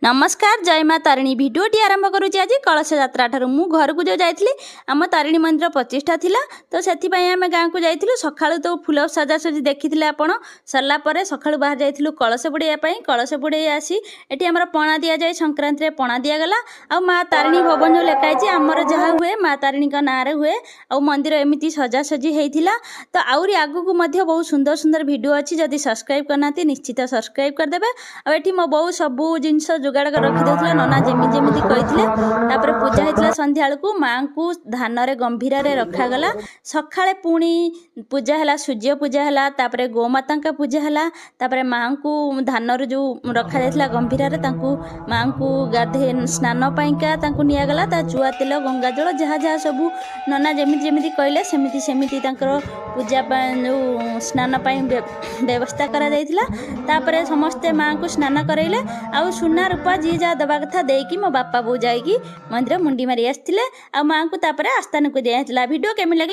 ନମସ୍କାର, ଜୟ ମା ତାରିଣୀ। ଭିଡ଼ିଓଟି ଆରମ୍ଭ କରୁଛି ଆଜି କଳସ ଯାତ୍ରା ଠାରୁ। ମୁଁ ଘରକୁ ଯେଉଁ ଯାଇଥିଲି, ଆମ ତାରିଣୀ ମନ୍ଦିର ପ୍ରତିଷ୍ଠା ଥିଲା, ତ ସେଥିପାଇଁ ଆମେ ଗାଁକୁ ଯାଇଥିଲୁ। ସକାଳୁ ତ ଫୁଲ ସଜାସଜି ଦେଖିଥିଲେ ଆପଣ। ସରିଲା ପରେ ସକାଳୁ ବାହାରି ଯାଇଥିଲୁ କଳସ ବୁଡ଼େଇବା ପାଇଁ। କଳସ ବୁଡ଼େଇ ଆସି ଏଠି ଆମର ପଣା ଦିଆଯାଏ, ସଂକ୍ରାନ୍ତିରେ ପଣା ଦିଆଗଲା। ଆଉ ମା ତାରିଣୀ ଭବନ ଯେଉଁ ଲେଖା ହେଇଛି, ଆମର ଯାହା ହୁଏ ମା ତାରିଣୀଙ୍କ ନାଁରେ ହୁଏ। ଆଉ ମନ୍ଦିର ଏମିତି ସଜାସଜି ହେଇଥିଲା। ତ ଆହୁରି ଆଗକୁ ମଧ୍ୟ ବହୁତ ସୁନ୍ଦର ସୁନ୍ଦର ଭିଡ଼ିଓ ଅଛି। ଯଦି ସବସ୍କ୍ରାଇବ୍ କରିନାହାନ୍ତି, ନିଶ୍ଚିତ ସବସ୍କ୍ରାଇବ୍ କରିଦେବେ। ଆଉ ଏଠି ମୋ ବୋଉ ସବୁ ଜିନିଷ ଯୋଗାଡ଼ କରି ରଖିଦେଉଥିଲା, ନନା ଯେମିତି ଯେମିତି କହିଥିଲେ। ତାପରେ ପୂଜା ହେଇଥିଲା। ସନ୍ଧ୍ୟାବେଳକୁ ମାଆଙ୍କୁ ଧାନରେ ଗମ୍ଭୀରରେ ରଖାଗଲା। ସକାଳେ ପୁଣି ପୂଜା ହେଲା, ସୂର୍ଯ୍ୟ ପୂଜା ହେଲା, ତାପରେ ଗୋମାତାଙ୍କ ପୂଜା ହେଲା। ତାପରେ ମାଆଙ୍କୁ ଧାନରୁ ଯେଉଁ ରଖାଯାଇଥିଲା ଗମ୍ଭୀରରେ, ତାଙ୍କୁ ମାଆଙ୍କୁ ଗାଧେଇ ସ୍ନାନ ପାଇଁକା ତାଙ୍କୁ ନିଆଗଲା। ତା ଚୁଆ ତେଲ, ଗଙ୍ଗାଜଳ, ଯାହା ଯାହା ସବୁ ନନା ଯେମିତି ଯେମିତି କହିଲେ, ସେମିତି ସେମିତି ତାଙ୍କର ପୂଜା ପାଇଁ, ଯେଉଁ ସ୍ନାନ ପାଇଁ ବ୍ୟବସ୍ଥା କରାଯାଇଥିଲା। ତାପରେ ସମସ୍ତେ ମାଆଙ୍କୁ ସ୍ନାନ କରାଇଲେ। ଆଉ ସୁନା ରୂପା ଯିଏ ଯାହା ଦେବା କଥା ଦେଇକି ମୋ ବାପା ବୋଉ ଯାଇକି ମନ୍ଦିର ମୁଣ୍ଡି ମାରି ଆସିଥିଲେ। ଆଉ ମାଆଙ୍କୁ ତାପରେ ଆସ୍ଥାନକୁ ଦିଆଯାଇଥିଲା। ଭିଡ଼ିଓ କେମିତି ଲାଗିଲା?